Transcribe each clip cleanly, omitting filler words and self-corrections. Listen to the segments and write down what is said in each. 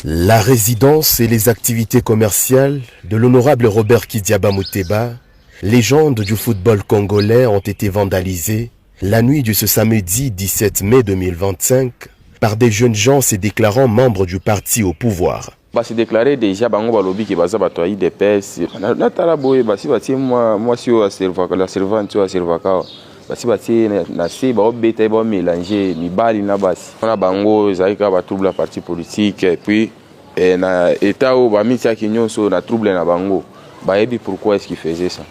La résidence et les activités commerciales de l'honorable Robert Kidiaba Muteba, légende du football congolais, ont été vandalisées la nuit de ce samedi 17 mai 2025 par des jeunes gens se déclarant membres du parti au pouvoir. Base déclaré déjà, bango balobi ke baza bato ya UDPS. Natala boye, basi batie mwasi oyo aservaka, la servante oyo aservaka awa, basi batie na se, baobeta ye, baomélange mibali na basi. Mpona bango ezalaki kaka batrouble ya parti politique. Et puis na état oyo bamitiaki nyonso na trouble na bango, bayebi pourquoi est-ce qu'ils faisaient ça.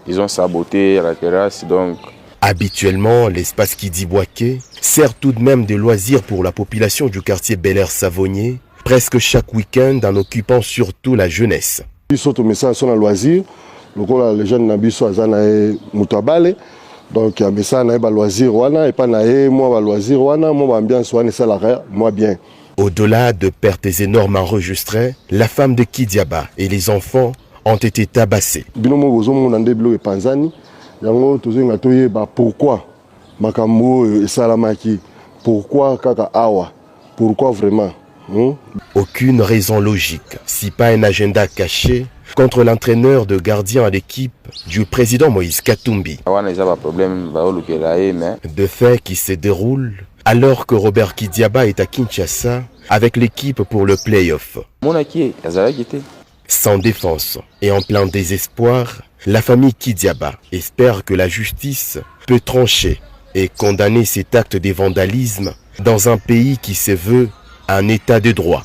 Ils ont saboté la terrasse, donc. Habituellement, l'espace Kidibouaké sert tout de même de loisir pour la population du quartier Bel Air Savonnier, presque chaque week-end, en occupant surtout la jeunesse. Biso tomesana so na loisir, lokola le jeune na biso aza na ye moto ya bale, donc amesana na ye baloisir wana epai na ye, mwa baloisir wana, mwa baambiance wana esalaka mwa bien. Au-delà de pertes énormes enregistrées, la femme de Kidiaba et les enfants ont été tabassés. Bino moko bozomona nde biloko epanzani yango. Tozolinga toyeba pourquoi makambo oyo esalamaki, pourquoi kaka awa, pourquoi vraiment? Aucune raison logique, si pas un agenda caché contre l'entraîneur de gardien à l'équipe du président Moïse Katumbi. Wana eza baproblème baolukela ye, mais De faits qui se déroulent alors que Robert Kidiaba est à Kinshasa avec l'équipe pour le play-off. Monaki ye azalaki te. Sans défense et en plein désespoir, la famille Kidiaba espère que la justice peut trancher et condamner cet acte de vandalisme dans un pays qui se veut un état de droit.